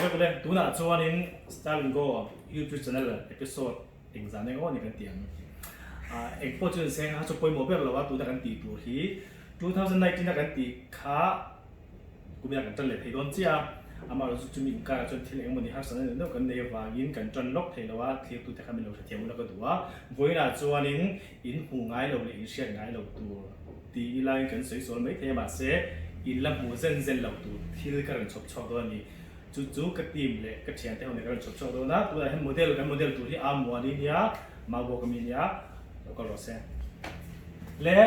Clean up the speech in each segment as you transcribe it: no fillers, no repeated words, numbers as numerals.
vek ule. Tunah chuanin Style and Go YouTube channel episode engzah eng aw ni kan ti ang. Eng pawh chu inseng a chu pawimawh ber lo a tuna kan tih tur hi 2019 a kan tih kha Kumia kan tan leh thei dawn chiah a, amaherawhchu chumi inkarah chuan thil engemaw ni harsatna neuh neuh kan nei avangin kan tan lawk thei lo a, thlirtute kha min lo hrethiam ula ka duh a. Vawiinah chuanin in hmuh ngai lo leh in hriat ngai lo tur ti ilain kan sawi sual mai thei a, mahse in la hmuh zen zen loh tur thil ka rawn chhawp chhuak dawn a ni. Chu chu ka team leh ka thiante ho nen ka rawn chhawp chhuak dawn a, tunah hian model kan model tur hi Amuani nia, Maubawk ami nia, lo kal rawh se. Le.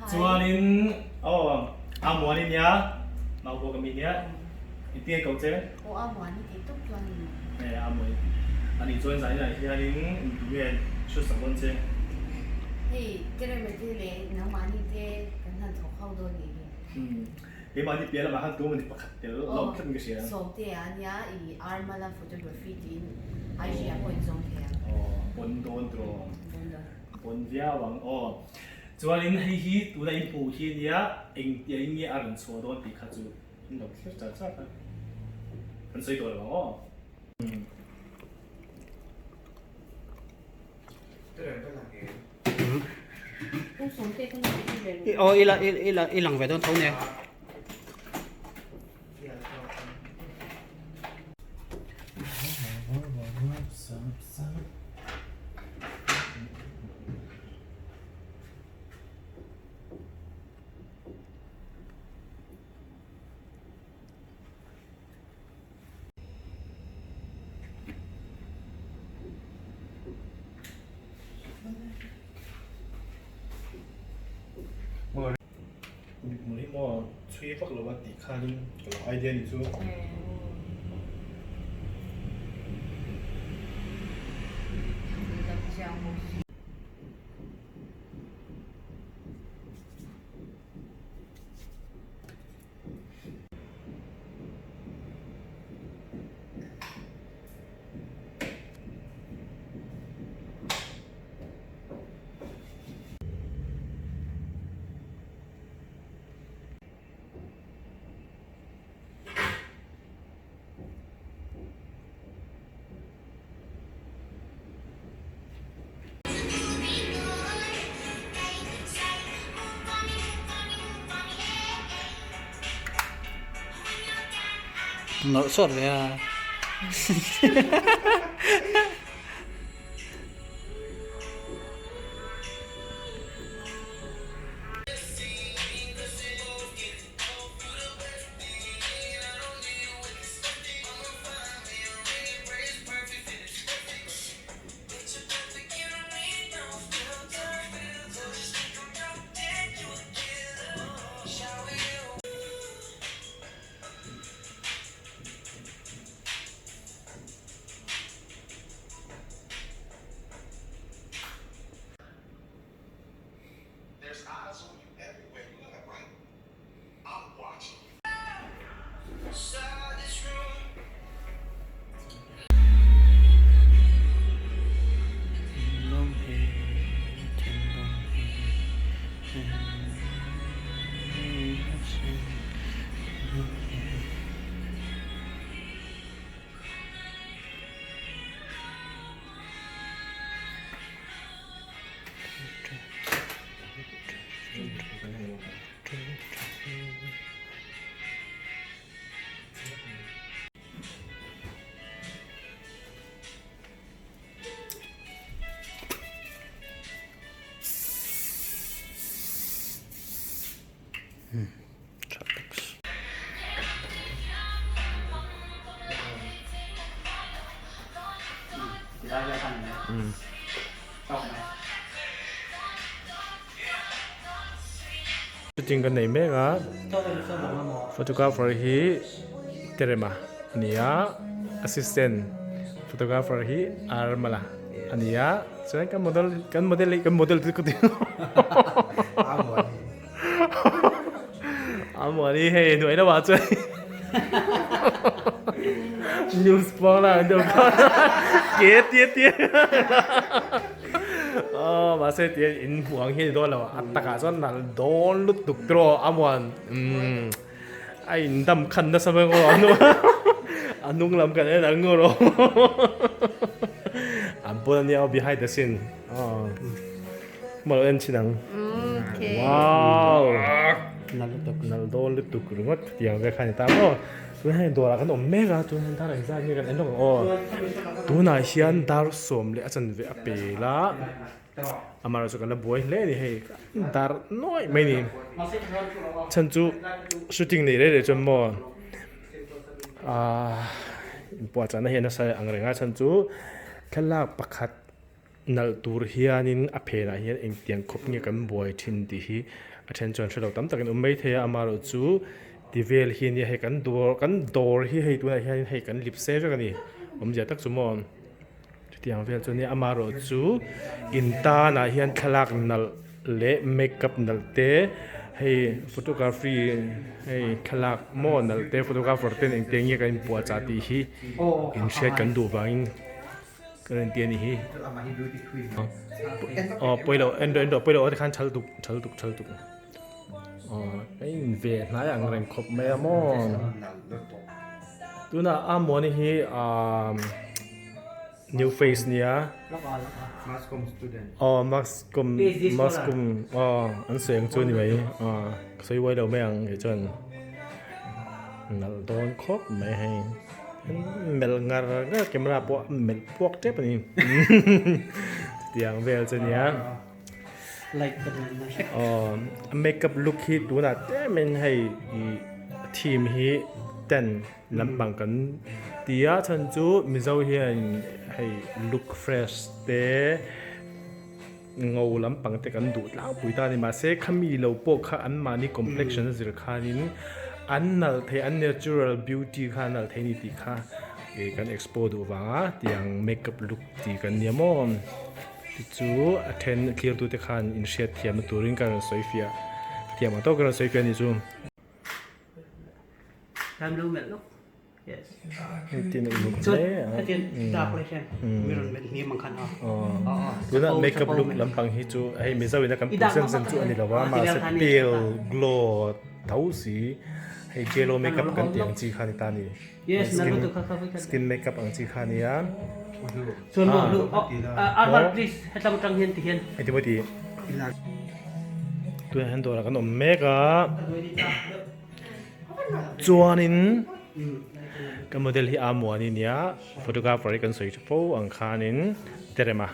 Chuanin aw Amuani nia Maubawk ami nia i ti ko che. Aw Amuani tih tawp chuan ni maw? E Amuani anih chuan zaninah hianin tu nge shoot sak dawn che? Hei Terema te leh nangmahni te kan han thawk ho dawn nih hi. Umm keimahni piah lamah khan tu emaw ni pakhat tel a awm tlat in ka hria. Sawmtea ania i Armala photography tiin IG ah pawh in zawng thei ang. Aw pawn dawn tiraw? Pawn dawn. Pawn viau ang aw. Chuanin hei hi tuna in hmuh hi ania engtia in nge a rawn chhuah dawn tih kha chu in lo thlir char char a. Kan sawi tawh lo ang aw. Aw i la i lang ve dawn tho nia. Mihmul hi maw chhui vak lo a tih khanin ka lo idea ni chu. Nawrh sawt ve a. Shooting kan nei mek a photographer hi Terema a ni a assistant photographer hi Armala a ni a chuan kan model kan model hi kan model chu ka ti Amuani hei hnuai lamah chuan news puang la an deuh kha ke tia tia aw mahse tia in hmuh ang hi a ni dawn lo a takah chuan nalh dawn lutuk tawh Amuan umm. A in dam khan nasa mai ngawr a a hnung lam kan en ang ngawr aw an pawn ania aw behind the scene aw maw lo en chhin ang wow nal lutuk nal dawn lutuk ringawt tiang vel kha ani ta maw tunah hian dawrah kan awm mek a tunah hian dar engzat nge kan en lawk ang aw tunah hian dar sawm leh a chanve a pel a. Amaherawhchu kan la buai hle a ni hei dar nuaih mai a ni chhan chu shooting nei rei rei chuan maw ahh inpuahchahna hi a nasa ang reng a chhan chu thlalak pakhat nalh tur hianin a phenah hian engtiang khawp nge kan buai thin tih hi a then chuan hrelo tam takin a awm maithei a amaherawhchu ti vel hi ania hei kan dawr kan dawr hi hei tunah hian hei kan lip se vek a ni awmzia tak chu maw. Chutiang vel chu nia amaherawh chu in tanah hian thlalak nalh leh makeup nalh te hei photography hei thlalak maw nalh te photographer ten engtiang nge kan inpuahchah tih hi in hriat kan duh vangin kan rawn ti a nih hi aw pawilo en rawh en rawh pawilo aw tikhan thal tuk thal tuk thal tuk aw a in ve hnai ang reng khawp mai a maw tunah a muani hi ahh. New face nia. Mass com student. Aw mass com mass com aw an sawi ang chu ni mai aw ka sawi uai lo mai ang kei chuan nalh dawn khawp mai hei melh ngar ngar camera pawh a melh puak tep a ni chutiang vel chu nia aw a makeup look hi tunah tlem in hei ih theme hi ten. Lampang kan ti a chhan chu Mizo hian hei look fresh te ngo lampang te kan duh tlangpui ta a ni mahse khami lo pawh kha an mahni complexion a zir khanin an nalh thei an natural beauty kha an nalh thei a ni tih kha ih kan expo duh vanga tiang makeup look tih kan nia maw chu a then thlir tute khan inhriat thiamna turin ka rawn sawi fiah thiam ang tawk ka rawn sawi fiah a ni chu. Ram lo melh lawk. Yes. Tin a uluk Chuan hle a. hetiang dark lai hian mi rawn melh hniam ang khan a. Tuna makeup look lampang hi chu hei Mizo ina kan pui zen zen chu a ni lo a mahse pale glow tho si hei jello makeup kan tih ang chi kha ni ta ni. Yes, Skin skin makeup ang chi kha nia. Chuan maw lu Arman please hetlam atang hian ti hian. Engtin maw ti? Tunah hian dawrah kan awm mek a. Chuanin ka model hi a muani nia photographer hi kan sawi tha fo ang khanin Terema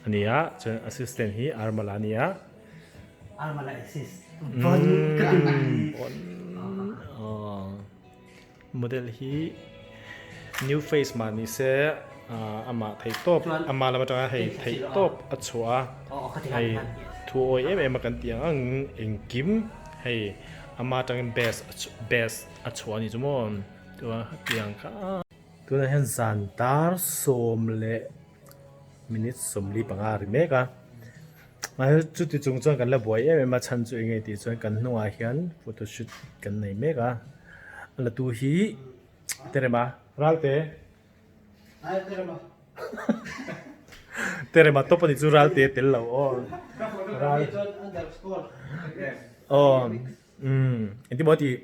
a ni a chuan assistant hi Armala a ni a. Armala assist. Model hi new face mah ni se amah theih tawp ama lam atanga hei theih tawp a chhuah a hei thu awi em em a kan tih ang ang engkim hei ama atangin best best a chhuah a ni chu maw chuan hetiang kha tunah hian zan dar sawm leh minute 45 a ri mek a mahse chuti chung chuan kan la buai em em a chhan chu eng nge tih chuan kan hnungah hian photo shoot kan nei mek a a la tu hi terema ralte terema tawp a ni chu ralte tel lo aw ral aw umm engtin maw tih.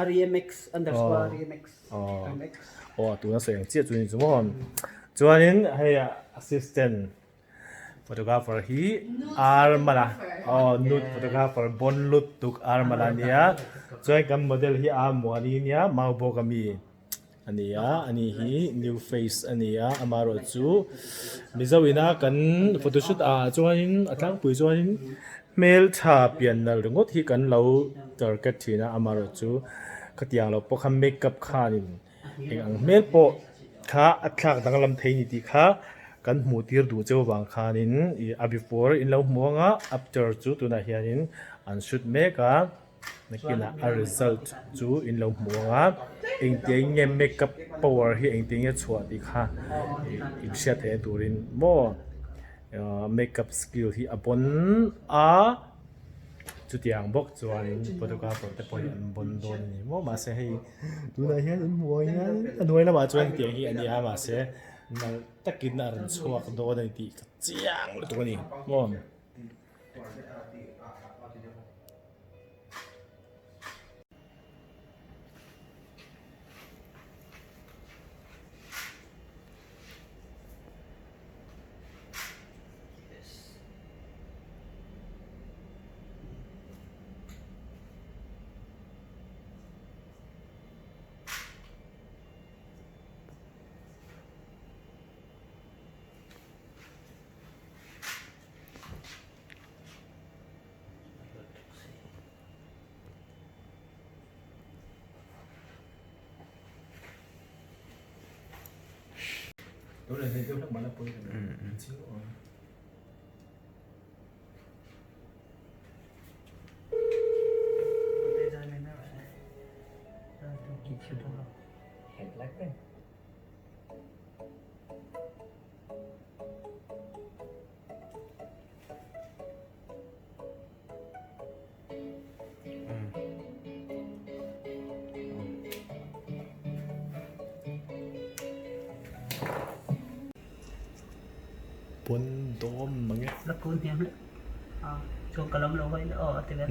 REMX underscore REMX aw aw tuna sawi ang chiah chu ni chu maw chuanin hei assistant photographer hi Armala aw nude photographer bon lut tuk Armala ania chuan kan model hi Amuani ania Maubawk ami a ni a ani hi new face a ni a amaherawh chu Mizo ina kan photoshoot ah chuanin a tlangpui chuanin hmeltha pian nalh ringawt hi kan lo target thin a amaherawh chu khatiang loh pawh kha makeup khanin eng ang hmel pawh kha a thlak danglam thei a ni tih kha kan hmuh tir duh cheu avang khanin ih a before in lo hmu ang a after chu tunah hianin an shoot mek a. Nakinah a result chu in lo hmu ang a, engtiang nge makeup power hi engtiang nge chhuah tih kha in hriat theihna turin maw makeup skill hi a bawn a, chutiang bawk chuan photographer te pawh hi an bawn dawn a ni maw mahse hei tunah hian in hmuh ang hian a hnuai lamah chuan hetiang hi a ni a mahse nalh takin a rawn chhuak dawn a ni tih ka chiang lutuk a ni maw. Lo la hne deuh hlek mahla pawi ka ni chiu awm. Pawn dawm mang e. La kun hniam le. A chuan ka lam lo vai le aw a ti ve.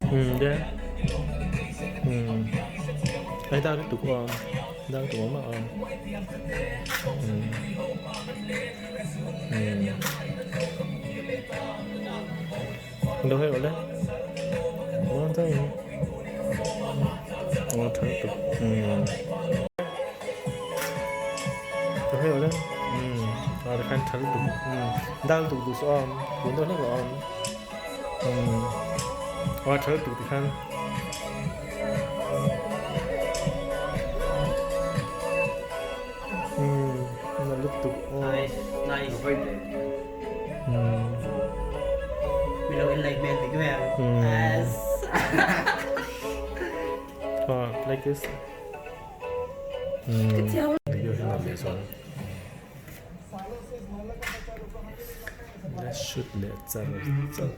Um de. Um. Ai dang lutuk aw. Dang lutuk awm a. Um. Um. Đâu hết rồi đấy. Ngon thế. Ngon thật tục. Um. Đâu hết rồi đấy. Um. À, được khăn thật tục. Um. Dang lutuk duh saw a. Tun deuh hlek lo a. Um. A tha lutuk tikhan. Um. Na lutuk aw. Nice, nice. Um. Mi lo in lei hmel dik vel. Um. As. Ah, like this. Um. Video hi nuam leh zual. La shoot leh char char.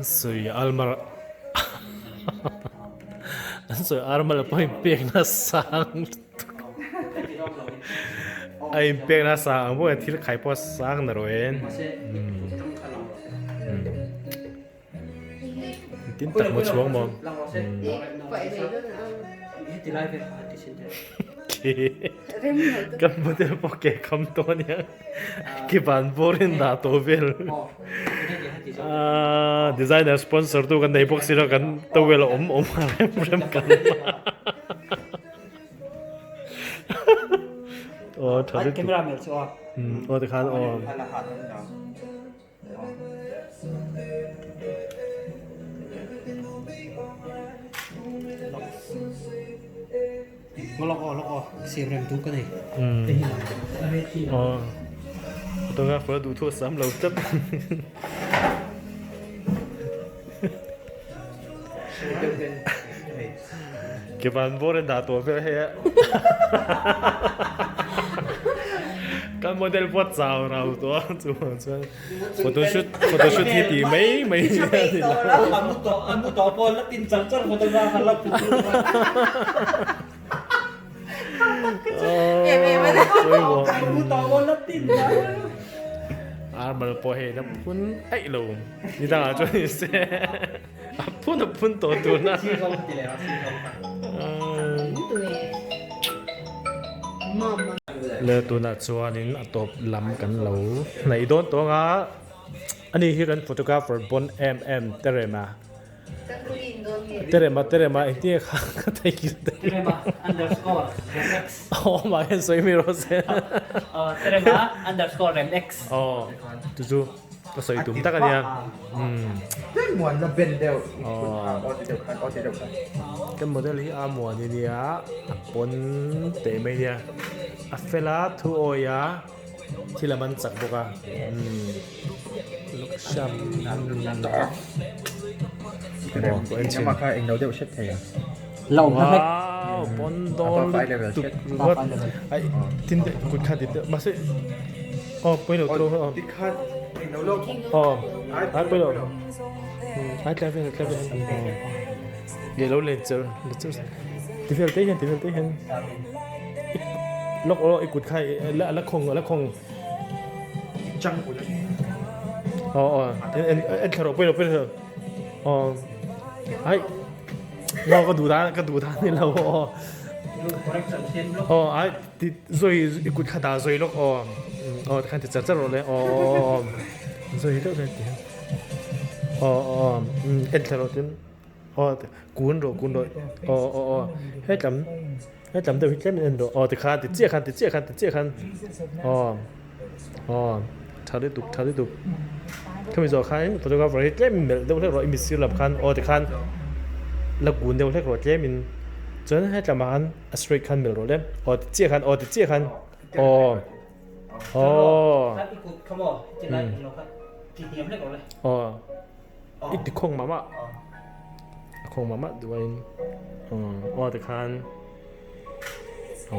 Sui almar an sawi armal pawh in pek nasa ang lutuk a in pek nasa ang bawk e thil khai pawh a sang na rawh e tin tak maw chhuang maw kan model pawh ke kham tawh ania ke van bawr in dah tawh vel aaa designer sponsor tu kan nei bawk si lo kan towel a awm awm a rem rem kan aw tha lutuk aw tikhan aw. Photographer duh thu a sam lo tlat. Ke van bawr in dah tawh vel hei a. Kan model pawh a chau rau tawh a chuvang chuan photoshoot photoshoot hi tih mai mai a ni lo. Armal pawh hei la phun aih lo ni dangah chuan ni se. A phun a phun tawh tur na. Le tunah chuanin a tawp lam kan lo hnaih dawn tawh ang a, ani hi kan photographer bon em em Terema Terema Terema engtin nge kha ka theihngilh daih. Terema underscore remx. Aw amah hian sawi mai rawh se. Terema underscore remx. Aw chu chu. Ka sawi tum tak a nia. Kan model hi a muan i nia a pawn teh mai nia a fel a thu awi a thil a man chak bawk a look sharp wow pawn dawn lutuk ringawt ai tin deuh kut kha dip deuh mahse aw pawilo tawh Aw, ai pawh lo. Ai tlai vel tlai vel. Nge lo len cher le cher. Ti vel te hian ti vel te hian. Lok aw i kut kha la la khawng la khawng. Chang ul. Aw aw en en thla rawh pawh lo pawh lo. Aw. Ai. No ka duh dan ka duh dan ni lo aw. Aw ai Ti zawi i kut kha dah zawi lawk aw. Aw tikhan ti char char rawh le aw aw aw. Zawi deuh hian ti hian aw aw umm en thla rawh tin aw kun rawh kun rawh aw aw aw hetlam hetlam deuh hi tlem in en rawh aw tikhan ti chiah khan ti chiah khan ti chiah khan aw aw tha lutuk tha lutuk khami zawh khan photographer hi tlem in melh deuh hlek rawh i mit sir lam khan aw tikhan la kun deuh hlek rawh tlem in chuan hetlam ah khan a straight khan melh rawh le aw ti chiah khan aw ti chiah khan aw. Aw i ti khawng mah mah a khawng mah mah duh aiin aw tikhan aw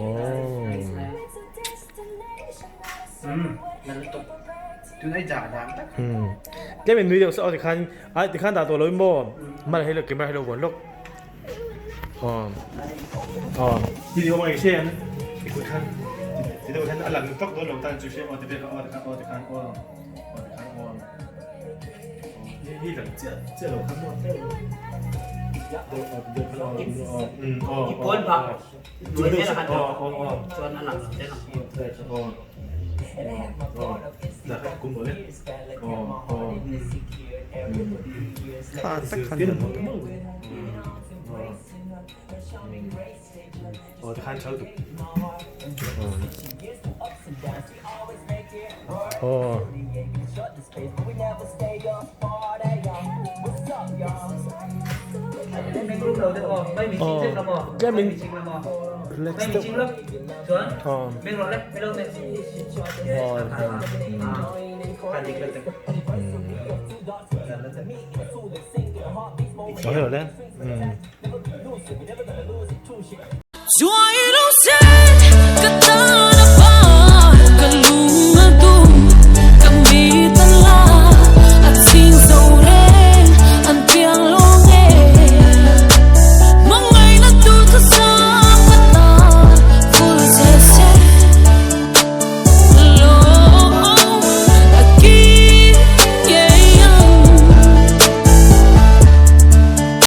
tlem in nui deuh se aw tikhan ai tikhan dah tawh lo in maw hman hei lo camera hi lo vuan lawk Aw aw ti ni awm ang hriat i kut khan ti deuh hian a lang vak dawn lo tan chu hriat aw ti vel kha aw ti khan aw ti khan aw aw ti khan aw hi hi lang chiah chiah lo khan maw deuh aw ti deuh khan aw aw aw I puan bak chu deuh aw aw aw chuan a lang lo te lang aw aw dah kha kum awle aw aw Tha tak khan zirtir mawlh mawlh aw tikhan tha lutuk aw aw tlemin relax deuh aw aw.